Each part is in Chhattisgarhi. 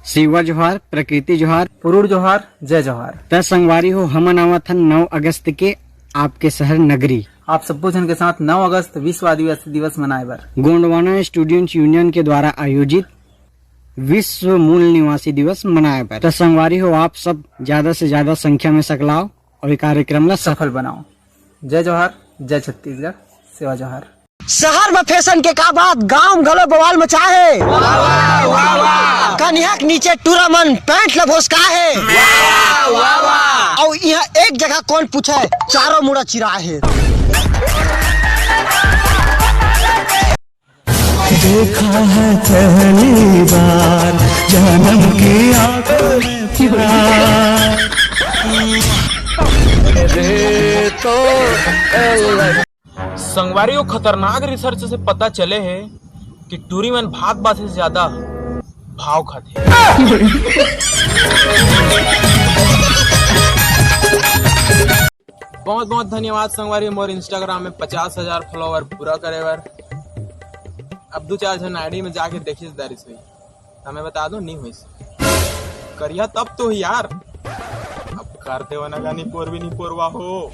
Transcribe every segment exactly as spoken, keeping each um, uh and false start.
शिवा जोहार, प्रकृति जोहार। पुरुड़ जोहार, जय जोहार। त संगवारी हो, हमन आवत हन नौ अगस्त के आपके शहर नगरी। आप सब्बो झन के साथ नौ अगस्त विश्व आदिवासी दिवस मनाए बर। गोंडवाना स्टूडेंट्स यूनियन के द्वारा आयोजित विश्व मूल निवासी दिवस मनाए बर। त संगवारी हो, आप सब ज्यादा से ज्यादा संख्या में सकलाव और ये कार्यक्रम ला सफल बनाओ। जय जोहार, जय छत्तीसगढ़, सेवा जोहार। शहर में फैशन के का बात, गांव में घलो बवाल मचाए हे। कनिहा के नीचे टूरा मन पैंट ल भोसकाए हे। अउ इहां एक जगह कौन पूछे, चारों मुड़ा चिराए हे। देखा है पहली बार जन्म की आंखों में प्यार। संगवारी हो, खतरनाक रिसर्च से पता चले हे कि टूरी मन भात बासे से ज्यादा भाव खाथे। बहुत बहुत धन्यवाद संगवारी, मोर Instagram में पचास हजार फॉलोअर पूरा करे बर। अब दू चार झन आईडी में जाके देखिस दारी सोई, त मैं बता दूं, नहीं होइस। करिया तब तो ही यार। अब कर देवना का निपोर भी निपोरवा हो।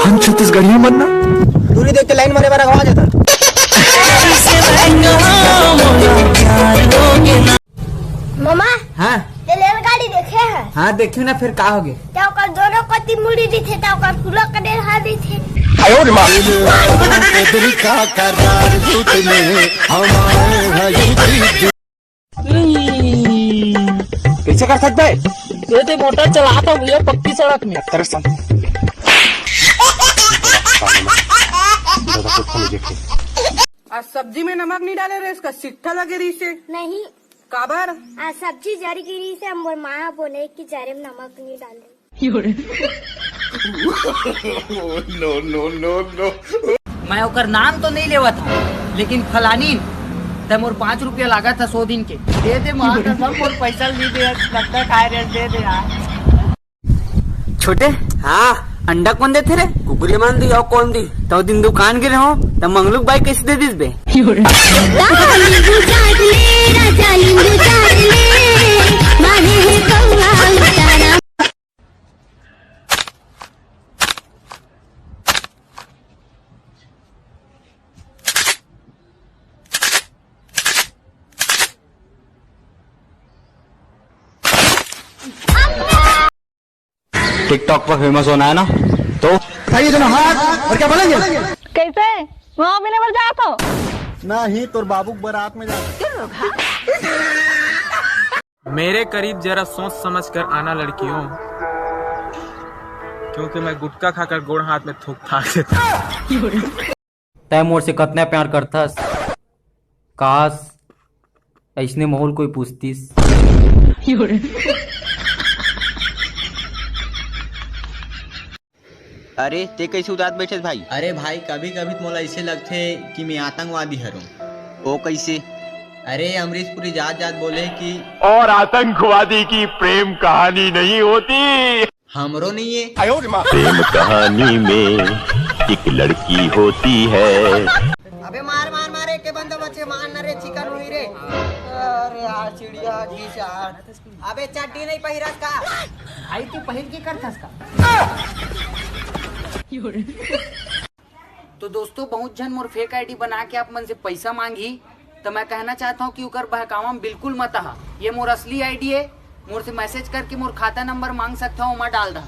हम छत्तीसगढ़िया मन ना। दूरी देख के लाइन मारे बर अगवा जाता। मामा, हाँ। ते रेलगाड़ी देखे है? हाँ, देखियो ना, फिर का होगे? ते ओकर दोनों कति मुड़ी दिखे, ते ओकर पूरा कदेर हा दिखे। आयो रे माँ। दिल का करार झूठ में हमारे है। कैसे कर सकता है? ये तो मोटर चलाता भैया पक्की सड़क में। तेरे साथ। आज सब्जी में नमक नहीं डाले रे, इसका सिट्ठा लगे रही से। नहीं। काबर? आज सब्जी जर गिरी से हम बोल माया बोले कि जरे में नमक नहीं डाले। No, no, no, no। मैं ओकर नाम तो नहीं लेवत हूँ, लेकिन फलानीन, ते मोर पाँच रुपया लागत था सौ दिन के, दे दे माँ कसम, मोर पैसा नहीं दे, लगता खाए रे, दे दे यार। छोटे, हाँ। अंडा कौन देथे रे? कुकुरी मान दी और कौन दी? तो दिन दुकान गे रहो, त मंगलू के बाई कैसे दे दिस बे? नींबू चाट ले, राजा नींबू चाट ले, मारे है कौआ उतारा। TikTok पर फेमस होना है ना, तो भाई, ये दोनों हाथ और क्या बोलेंगे? कैसे? वहाँ भी नहीं जात हो? ना ही तोर बाबू के बारात में जात। मेरे करीब जरा सोच समझ कर आना लड़कियों, क्योंकि मैं गुटखा खाकर गोड़ हाथ में थूक थाक देता हूँ। तै मोर से कतना प्यार करथस? काश, अइसने माहौल कोई पूछतिस। अरे, ते कैसे उदास बैठे भाई? अरे भाई, कभी-कभी तो मोला ऐसे लगथे कि मैं आतंकवादी हरों। ओ कैसे? अरे, अमरीश पुरी जात-जात बोले कि और आतंकवादी की प्रेम कहानी नहीं होती। हमरो नहीं है। प्रेम कहानी में एक लड़की होती है। अबे मार, मार, मार, एक के बंदा बचे, मार ना रे, चिकन हुई रे। अरे यार, चिड़िया की यार। अबे चड्डी नहीं पहिरस का? भाई, तू पहिर के करथस का? तो दोस्तों, बहुत झन मोर फेक आईडी बना के आप मन से पैसा मांगही, तो मैं कहना चाहता हूँ कि ओकर बहकावा में बिल्कुल मत आहा। ये मोर असली आईडी है, मोर से मैसेज करके मोर खाता नंबर मांग सकता हूँ, ओमा डाल दा।